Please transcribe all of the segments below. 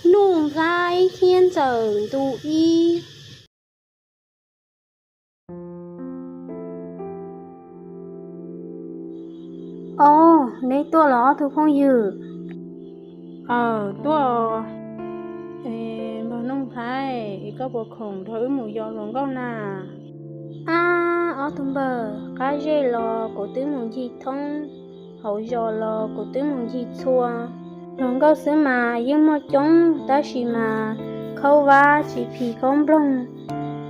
Nuj Nplhaib thiab Ntxawm ntu ib. Ob, neb tuaj los ob tug phooj ywg? Aw, tuaj. Es npawg Nuj Nplhaib, es koj puas khoom nrog wb mus yos hluas nkauj na? Ab, ob tug npawg, qab zej los kuv twb mus ncig thoob, hauv zos los kuv twb mus ncig txhua. Hluas nkauj xwb mas yeej muaj coob, tab sis mas khaub vab tsis phim khaub nploog,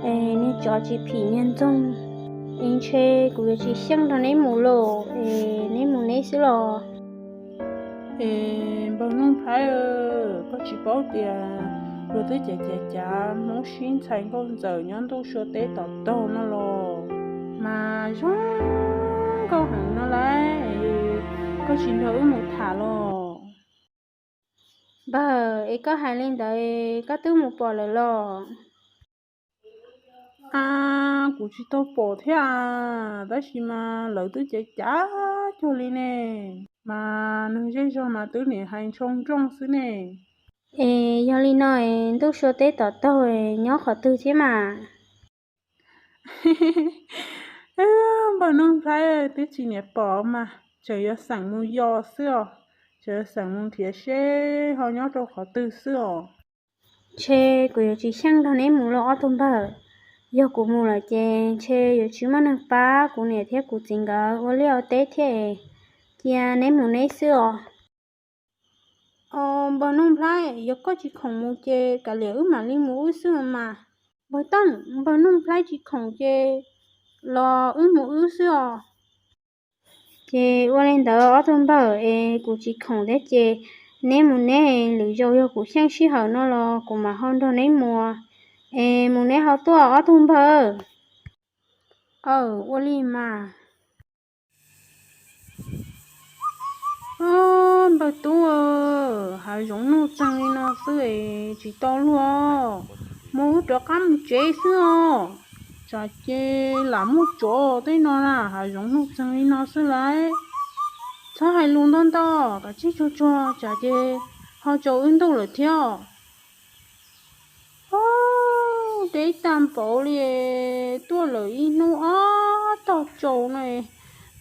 es niag tsov tsis phim niag ntxoog. Es ntshe kuv yuav tsis xyeej nrog neb mus lawm, es neb mus neb xwb los. Es npawg Nuj Nplhaib, koj tsis paub tias luag twb cav cav cav Hmoob sib ntxhais nkauj ntxawm nyob ntuj sua teb tom taug no los, mas zoo nkauj heev no lauj, koj tsis nrog wb mus tham los? Npawg, es koj hais li ntawd koj twb mus pom lawm los? Ab, kuv tsis tau pom thiab, tab sis mas lawv twb cav cav cuag li ne, mas neeg zej zog mas twb niam hais ntshoo nrooj xwb ne. Es yog li no es ntuj sua teb tom taug nyob qhov twg thiab mas? Npawg Nuj Nplhaib, twb tsis niam pom mas tseem yuav xeem mus yos xwb os, tseem yuav xeem mus nrhiav seb ho nyob rau qhov twg xwb os. Ntshe kuv yuav tsis xyeej nrog neb mus los ob tug npawg. Yog kuv mus lawm ces ntshe yuav tsis muaj neeg pab kuv niam thiab kuv txiv nkawd ua liaj ua teb thiab. Cia neb mus neb xwb os. Os, npawg Nuj Nplhaib, yog koj tsis khoom mus ces kav liam wb mam li mus wb xwb mas. Npawg Tooj, npawg Nuj Nplhaib tsis khoom ces los wb mus wb xwb os. Ces ua li ntawd ob tug npawg, es kuv tsis khoom thiab ces neb mus neb, lwm zaus yog kuv xyeej sij hawm no los kuv mam ho nrog neb mus. Es mus neb ho tuaj ob tug npawg. Aw, ua li mas. Os, npawg tub, hav zoov nuj txeeg li no xwb es tsis tau luag, mus wb rov qab mus tsev xwb os. Tsam ces lam muaj tsov tej no na, hav zoov nuj txeeg li no xwb lauj. Txhob hais lus ntau ntau, kav tsij tsuag tsuag tsam ces ho tsaus wb ntuj lawm thiab. Os, deb tag npaum li, tuaj lawm ib hnub ob tog tsaus no,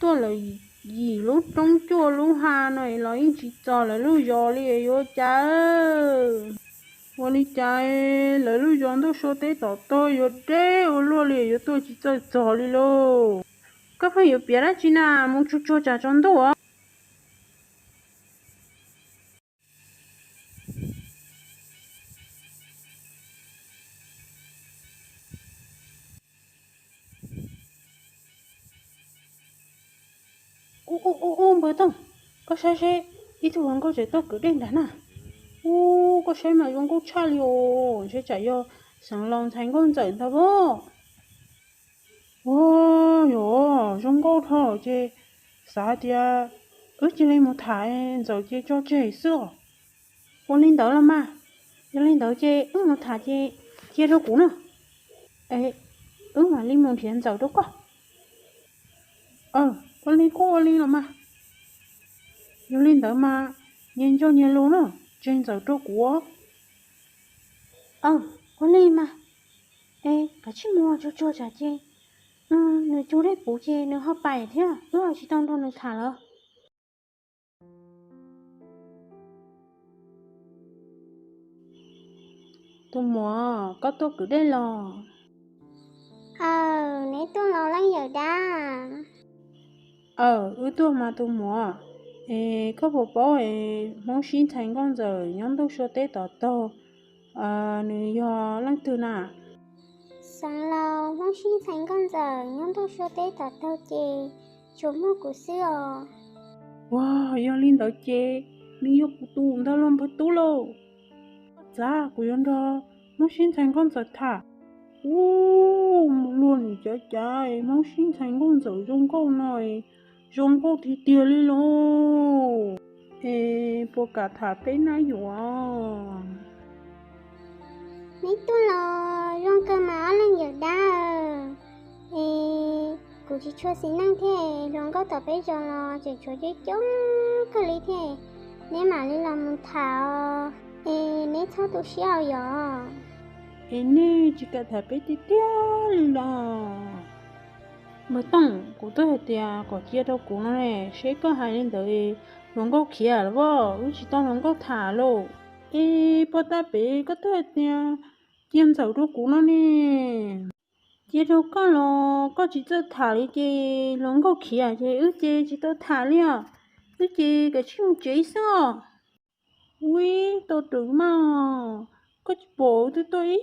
tuaj lawm yim lub roob cuaj lub hav no los yeej tsis txog lawv lub zos li, yuav cas? Ua li cas lawv lub zos ntuj sua teb tom taug yuav deb ua luaj li, yuav tuaj tsis txawj txog li lauj. Koj pheej yuav piav dab tsi na, mus tsuag tsuag tsam tsaus ntuj os. Ub, ub, ub, npawg Tooj, koj saib seb, ib tug hluas nkauj tseem tuaj kwv dej nrag na. Ub, koj saib mas zoo nkauj tshaj li os, ntshe tsam yog Xeev Laus ntxhais nkauj ntxawm ntag pob. Ua, yog zoo nkauj dhau ces xav hais tias wb cia li mus tham, ntxawm ces tso tseg xwb os. Ua li ntawd los mas, yog li ntawd ces wb mus tham ces cia rau kuv na, es wb mam li mus nrhiav ntxawm rau koj. Aw, ua li kuj ua li los mas. Yog li ntawd mas nyias nco nyias lus na, tseg ntxawm rau kuv. Aw, ua li mas. Es kav tsij mus tsuag tsuag tsam ces nws cug dej puv ces nws ho pais thiab, wb ho tsis tau nrog nws tham lawm. Tus muam, koj tuaj kwv dej los? Aw, neb tuaj los leej yawm dab? Aw, wb tuaj mas tus muam. Es koj puas paub es Hmoob sib ntxhais nkauj ntxawm nyob ntuj sua teb tom taug, nws yog leej twg na? Xeev Laus, Hmoob sib ntxhais nkauj ntxawm nyob ntuj sua teb tom taug ces tsuas muaj kuv xwb os. Ua, yog li ntawd ces nws yog kuv tus ntag los npawg tub lauj. Koj txav kuv yuav nrog Hmoob sib ntxhais nkauj ntxawm tham. Ub, mus luag nim cav cav es Hmoob sib ntxhais nkauj ntxawm zoo nkauj no es zoo nkauj tiag tiag li lauj. Es puas kam tham peb nab yuav? Neb tuaj los zoo kawg mas ob leeg yawm dab. Es kuv tsis tshua xis neej thiab, hluas nkauj tom peb zos los tseem tshuav coob coob kawg li thiab. Neb mam li los mus tham os. Es neb tu siab yom. Es nej tsis kam tham peb tiag tiag li los? Npawg Tooj, kuv twb hais tias kom cia rau kuv no ne, seb koj hais li ntawd hluas nkauj khiav lawm, wb tsis tau hluas nkauj tham lauj. Es puag ta pem koj twb hais tias cia Ntxawm rau kuv no ne. Cia rau koj los koj tsis txawj tham li ces hluas nkauj khiav ces wb ces tsis tau tham li os. Wb ces kav tsij mus tsev xwb os. Ui, tau rau mas, koj tsis pom wb twb tuaj ib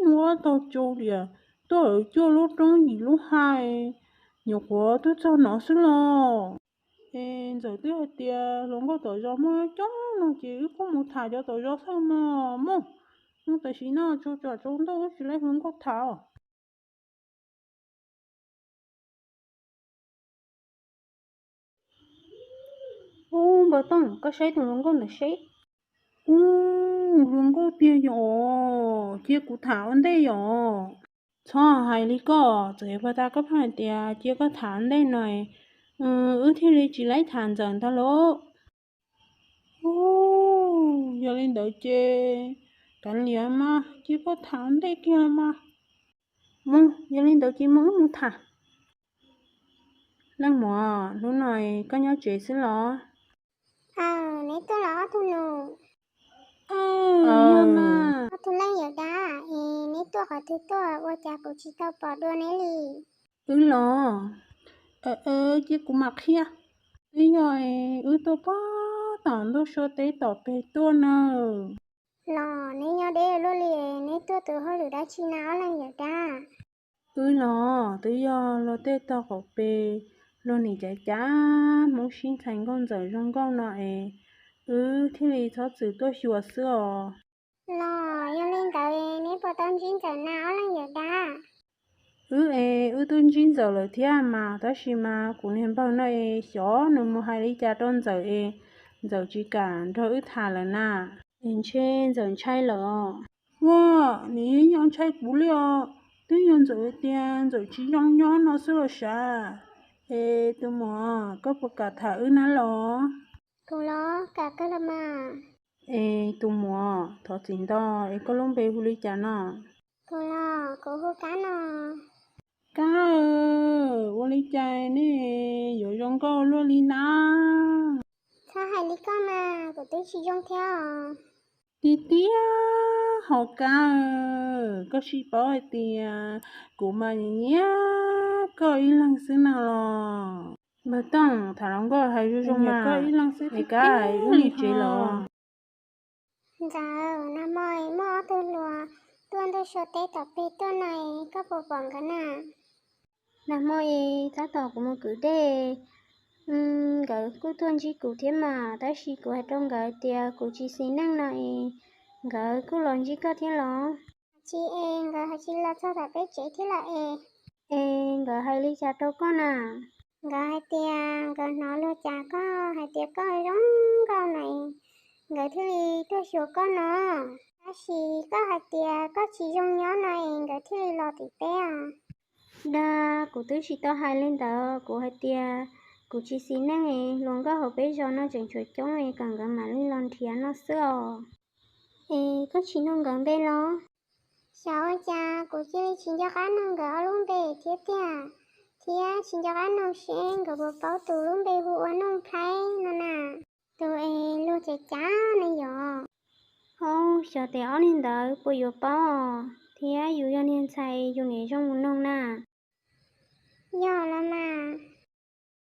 hnub ob tog tsaus li, tuaj cuaj lub roob yim lub hais, nyuam qhuav tuaj txog no xwb los. Es Ntxawm twb hais tias hluas nkauj tom zos muaj coob no ces wb kuj mus tham cov tom zos xwb mas mog. Hnub tam sim no tsaus tsam tsaus ntuj wb tsis laib hluas nkauj tham os. Ub, Npawg Tooj, koj saib tus hluas nkauj ntawd seb. Ub, hluas nkauj tiag yom, cia kuv tham ua ntej yom. Txhob hais li koj, txawm yog puag ta koj pheej hais tias cia koj tham ua ntej no, wb thiaj li tsis laib tham Ntxawm ntag lauj. Ub, yog li ntawd ces kav liam mas, cia koj tham ua ntej kiag los mas. Mus, yog li ntawd ces mus wb mus tham. Leej muam, hnub no koj nyob tsev xwb los? Aw, neb tuaj los ob tug nus? Ob tug leej yawm dab, es neb tuaj qhov twg tuaj ua cas kuv tsis tau pom dua neb li? Wb los? Cia kuv mam qhia. Twb yog wb tuaj puag tom ntug sua teb tom peg tuaj na. Los neb nyob deb luaj li, neb tuaj tus hauj lwm dab tsi na ob leeg yawm dab? Wb los twb yog luag tej tog qaum peg, luag nim cav cav Hmoob sib ntxhais nkauj ntxawm zoo nkauj no es wb thiaj li txhob txwm tuaj xyuas xwb os. Los yog li ntawd neb puas tau ntsib Ntxawm na ob leeg yawm dab? Wb es wb twb ntsib Ntxawm lawm thiab mas, tab sis mas kuv niag npawg no es xyov nws mus hais li cas rau Ntxawm es Ntxawm tsis kam nrog wb tham lawm na. Es ntshe Ntxawm ntshai lawm os. Ua, nws yeej yog ntshai kuv li os. Twb yog Ntxawm tias Ntxawm tsis zoo nyob no xwb los sav. Es tus muam, koj puas kam tham wb na los? Kuv los kam kawg los mas. Es tus muam, thov txim ntau, es koj lub npe hu li cas no? Kuv los kuv hu Kab no. Kab, ua li cas nej yuav zoo nkauj luaj li na? Txhob hais li koj mas, kuv twb tsis zoo thiab os. Tiag tiag hos Kab, koj tsis paub hais tias kuv mas nyiam nyiam koj ib leeg xwb na los. Npawg Tooj, tham hluas nkauj hais zoo zoo mas, koj ib leeg xwb es Kab, wb mus tsev los. Ntxawm, nag hmo es muaj ob tug hluas tuaj ntug sua teb tom peg tuaj no es koj puas pom nkawd na? Nag hmo es tab tom kuv mus kwv dej, nkawd kuj tuaj ntsib kuv thiab mas, tab sis kuv hais rau nkawd tias kuv tsis xis neej no es nkawd kuj los ntsib koj thiab los? Tsis es, nkawd ho tsis los txog tom peb tsev thiab los es. Es nkawd hais li cas rau koj na? Nkawd hais tias nkawd hnov luag cas koj hais tias koj zoo nkauj no es nkawd thiaj li tuaj xyuas koj no. Tab sis koj hais tias koj tsis zoo nyob no es nkawd thiaj li los tim peb os. Dag, kuv twb tsis tau hais li ntawd, kuv hais tias kuv tsis xis neej es hluas nkauj hauv peb zos no tseem tshuav coob es kom nkawd mam li los nrhiav no xwb os. Es koj tsis nug nkawd npe los? Xyov ua cas kuv cia li tsis nco qab nug nkawd ob lub npe thiab tiag, thiab tsis nco qab nug seb nkawd puas paub tus lub npe hu ua Nooj Thaib no na, tus es luag cav cav ne yom. Au, xyov tes ob niag ntawd puas yuav paub os, thiab yus yog niag ntxhais yus niam zoo mus noog na. Yog los mas.